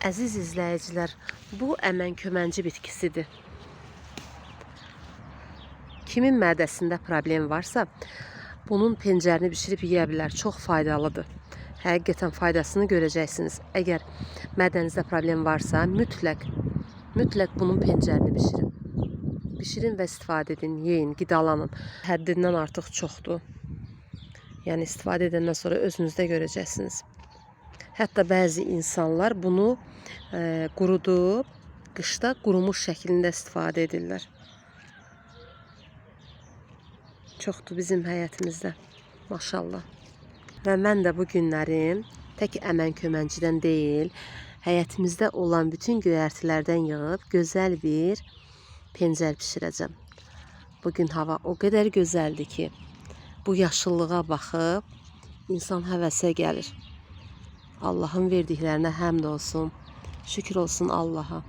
Əziz izləyicilər, bu əmən kömənci bitkisidir. Kimin mədəsində problem varsa, bunun pencərini bişirib yeyə bilər. Çox faydalıdır. Həqiqətən faydasını görəcəksiniz. Əgər mədənizdə problem varsa, mütləq bunun pencərini bişirin. Bişirin və istifadə edin, yeyin, qidalanın. Həddindən artıq çoxdur. Yəni istifadə edəndən sonra özünüzdə görəcəksiniz. Hətta bəzi insanlar bunu qurudub qışda qurumuş şəklində istifadə edirlər. Çoxdur bizim həyətimizdə. Maşallah. Və mən də bu günlərim tək əmən köməncidən deyil, həyətimizdə olan bütün göyərtilərdən yığıb gözəl bir pencər bişirəcəm. Bugün hava o qədər gözəldir ki, bu yaşıllığa baxıb insan həvəsə gəlir. Allahın verdiklərinə həmd olsun. Şükür olsun Allaha.